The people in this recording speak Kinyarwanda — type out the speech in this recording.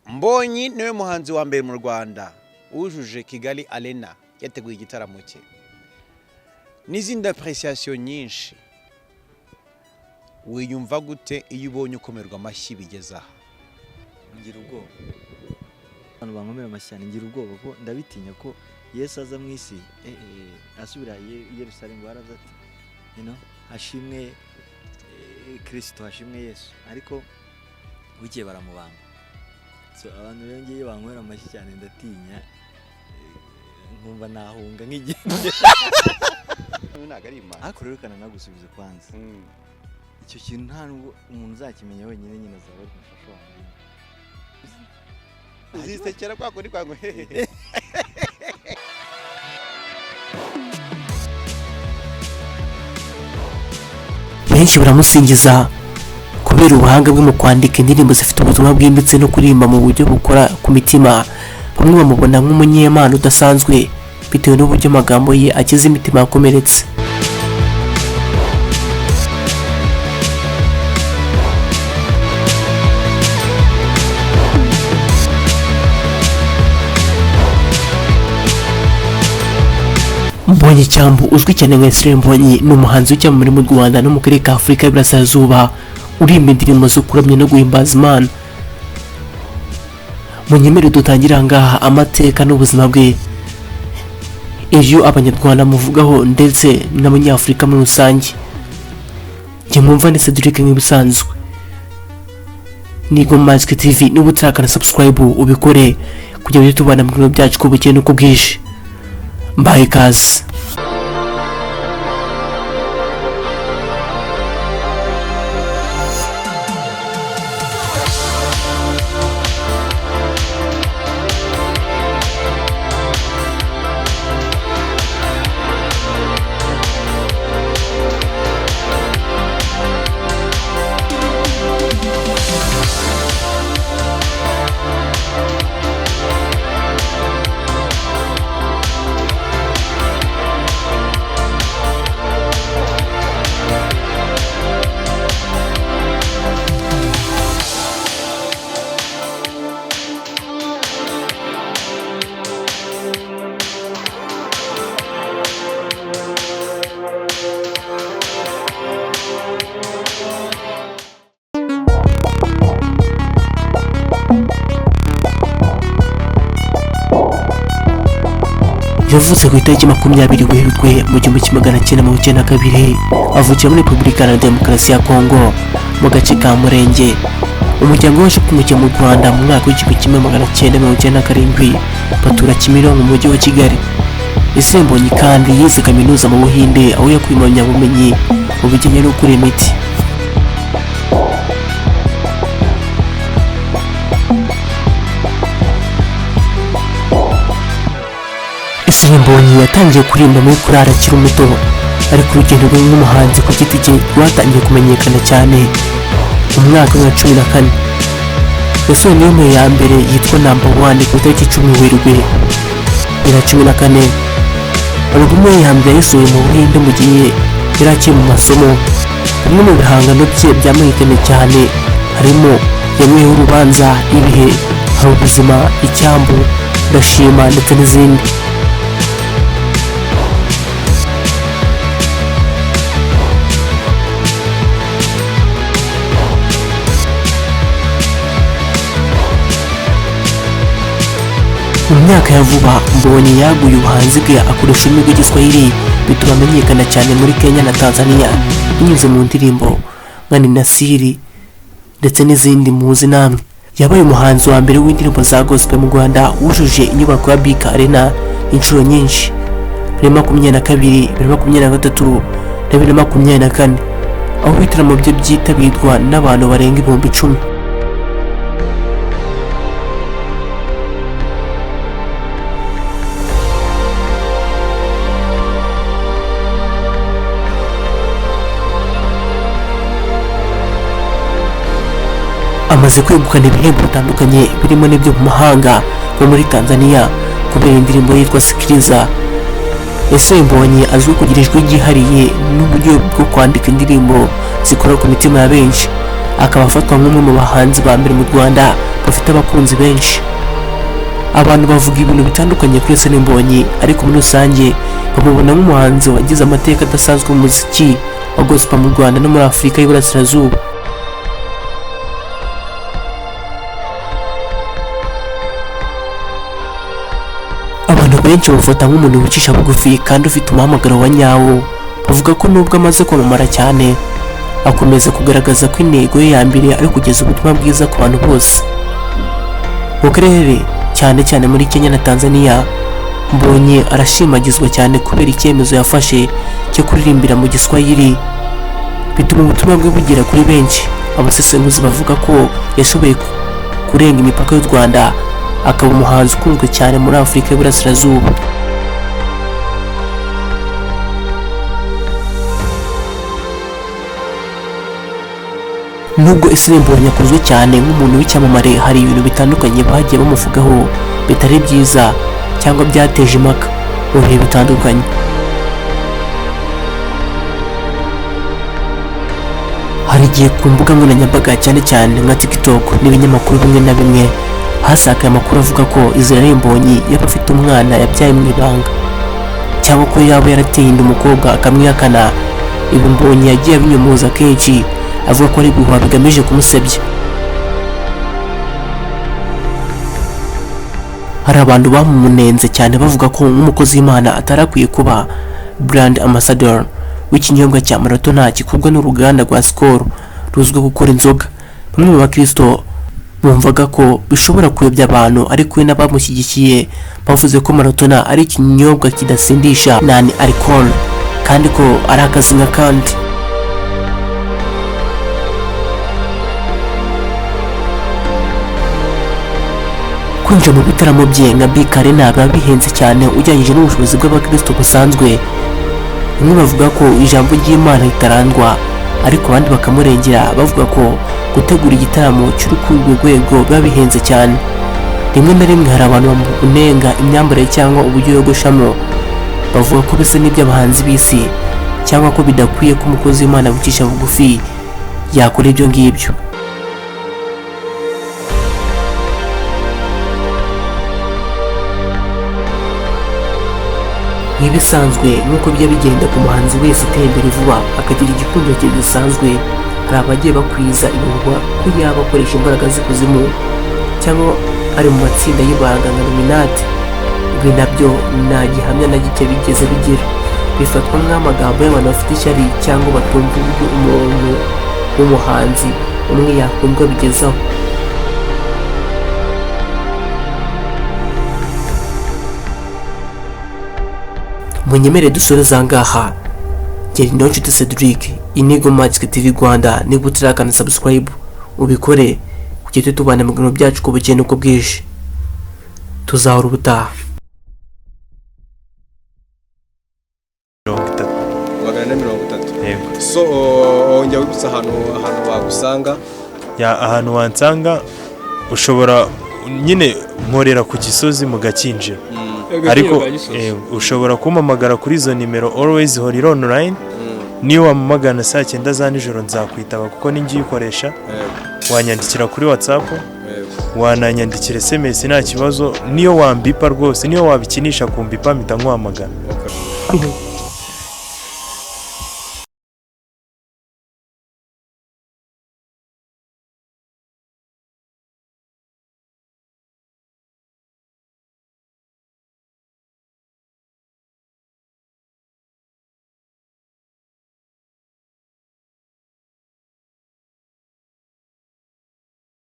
Mbonyi niwe muhanzi wa mbere mu Rwanda wujuje Kigali Arena yateguye igitaramo cye n'izindi appréciation nyinshi. Wiyumva gute iyo ubonye ukomerwa amashyi bigeze aha? Ngira ubwoba. Abantu bankomera amashyi cyane ngira ubwoba, ko ndabitinya ko Yesu aza mu isi, asubira i Yerusalemu, baravuze ati hashimwe Kristo, hashimwe Yesu, ariko bukeye baramubamba. So abantu rero ngiye bankomera amashyi cyane ndatinya, nkumva nahunga nk'igihe. Ntabwo ari imana. Ariko rero kananagusubiza kwanza icyo kintu, nta nubwo umuntu uzakimenya wenyine, nyine azaba ari umufasha wanjye. Uzisekera kwa kundi kwa ngo hehehe. Benshi baramusingiza kubera ubuhanga bwe mu kwandika indirimbo zifite ubutumwa bwimbitse no kuririmba mu buryo bukora ku mitima. Bamwe bamubona nk'umunyempano udasanzwe bitewe n'uburyo amagambo ye akiza imitima yakomeretse. Mbonyi Cyambu uzwi cyane nka Israel Mbonyi ni umuhanzi w'icyamamare mu Rwanda no mu karere ka Afurika y'Iburasirazuba, uririmba indirimbo zo kuramya no guhimbaza Imana. Munyemere dutangire aha ngaha amateka n'ubuzima bwe, ibyo Abanyarwanda muvugaho ndetse n'Abanyafurika muri rusange. Njye mwumva ni Cedric nk'ibisanzwe, ni Gomask TV. Niba utarakana subscribe ubikore kugira ngo tujye tubana mu bintu byacu uko bukeye n'uko bwije. Mbaye ikaze. Yavutse ku itariki 20 Werurwe mu 1992, avukira muri Repubulika Iharanira Demokarasi ya Kongo mu gace ka Murenge. Umuryango waje kwimukira mu Rwanda mu mwaka w'1997, batura Kimironko mu mujyi wa Kigali. Ese Mbonyi kandi yize kaminuza mu Buhinde, aho yakuye impamyabumenyi mu bijyanye no gukora imiti. Israel Mbonyi yatangiye kuririmba muri korali akiri muto, ariko urugendo rwe nk'umuhanzi ku giti cye rwatangiye kumenyekana cyane mu mwaka wa 2014. Yasohoye indirimbo ya mbere yitwa Number One ku itariki 10 Werurwe 2014. Alubumu ye ya mbere yayisohoye mu Buhinde mu gihe yari akiri mu masomo. Bimwe mu bihangano bye byamenyekanye cyane harimo Yanyweho Urubanza, Ibihe, Hari Ubuzima, Icyambu, Ndashima ndetse n'izindi. Mu myaka ya vuba Mbonyi yaguye ubuhanzi bwe akoresha ururimi rw'Igiswahili, bituma amenyekana cyane muri Kenya na Tanzania binyuze mu ndirimbo nka Ninasiri ndetse n'izindi muzi namwe. Yabaye umuhanzi wa mbere w'indirimbo za gospel mu Rwanda wujuje inyubako ya BK Arena inshuro nyinshi, 2022, 2023 na 2024, aho ibitaramo bye byitabirwa n'abantu barenga 10,000. Amaze kwegukana ibihembo bitandukanye birimo n'ibyo mu mahanga nko muri Tanzania kubera indirimbo yitwa Sikiliza. Ese Mbonyi azwiho kugira ijwi ryihariye n'uburyo bwo kwandika indirimbo zikora ku mitima ya benshi, akaba afatwa nk'umwe mu bahanzi ba mbere mu Rwanda bafite afite abakunzi benshi. Abantu bavuga ibintu bitandukanye kuri Israel Mbonyi, ariko muri rusange bamubona nk'umuhanzi wagize amateka adasanzwe mu muziki wa gospel mu Rwanda no muri Afurika y'Iburasirazuba. Abantu benshi bamufata nk'umuntu wicisha bugufi kandi ufite umuhamagaro wa nyawo. Bavuga ko nubwo amaze kwamamara cyane, akomeza kugaragaza ko intego ye ya mbere ari ukugeza ubutumwa bwiza ku bantu bose. Mu karere, cyane cyane muri Kenya na Tanzania, Mbonyi arashimagizwa cyane kubera icyemezo yafashe cyo kuririmbira mu Giswahili, bituma ubutumwa bwe bugera kuri benshi. Abasesenguzi bavuga ko yashoboye kurenga imipaka y'u Rwanda, akaba umuhanzi ukunzwe cyane muri Afurika y'Iburasirazuba. Nubwo Israel Mbonyi akunzwe cyane nk'umuntu w'icyamamare, hari ibintu bitandukanye bagiye bamuvugaho bitari byiza cyangwa byateje impaka mu bihe bitandukanye. Hari igihe ku mbuga nkoranyambaga, cyane cyane nka TikTok n'ibinyamakuru bimwe na bimwe, hasakaye amakuru avuga ko Israel Mbonyi yaba afite umwana yabyaye mu ibanga, cyangwa ko yaba yarateye inda umukobwa akamwihakana. Ibi Mbonyi yagiye abinyomoza kenshi, avuga ko ari ibihuha bigamije kumusebya. Hari abantu bamunenze cyane bavuga ko nk'umukozi w'Imana atari akwiye kuba brand ambassador w'ikinyobwa cya Maratona gikorwa n'uruganda rwa Skol ruzwiho gukora inzoga. Bamwe mu bakristo bumvaga ko bishobora kuyobya abantu, ariko we n'abamushyigikiye bavuze ko Maratona ari ikinyobwa kidasindisha, non alcohol, kandi ko ari akazi nk'akandi. Kwinjira mu bitaramo bye nka BK Arena biba bihenze cyane ugereranyije n'ubushobozi bw'abakristo busanzwe. Bamwe bavuga ko ijambo ry'Imana ritarandwa, ariko abandi bakamurengera bavuga ko gutegura igitaramo cy'uri kuri urwo rwego biba bihenze cyane. Rimwe na rimwe hari abantu bamunenga imyambarire cyangwa uburyo yogoshamo, bavuga ko bisa n'iby'abahanzi b'isi, cyangwa ko bidakwiye ko umukozi w'Imana wicisha bugufi yakora ibyo ngibyo. Nk'ibisanzwe, nk'uko bijya bigenda ku muhanzi wese uteye imbere vuba akagira igikundiro kidasanzwe, hari abagiye bakwiza ibihuha ko yaba akoresha imbaraga z'ikuzimu cyangwa ari mu matsinda y'ibanga nka Illuminati. Ibi nabyo nta gihamya na gike bigeze bigira, bifatwa nk'amagambo y'abantu bafite ishyari cyangwa batumva uburyo umuntu w'umuhanzi umwe yakundwa bigezaho. Munyemere dusoreze aha ngaha. Ngeri Niyonshuti Cedric, Inigo Magic TV Rwanda. Niba utarakanda subscribe, ubikore kugira tujye tubana mu biganiro byacu uko bukeye n'uko bwije. Tuzahora ubutaha. 30. 430. Yego. So wongera wibutsa ahantu bagusanga. Ya, ahantu wansanga ushobora nyine nkorera ku Gisozi mu Gakinjiro, ariko ushobora kumpamagara kuri izo nimero, always hori online. Niyo wampamagana saa 9 za nijoro nzakwitaba, kuko ninjye uyikoresha. Wanyandikira kuri WhatsApp, wananyandikira SMS, nta kibazo. Niyo wambipa rwose, niyo wabikinisha kumbipa mpita nkuhamagara.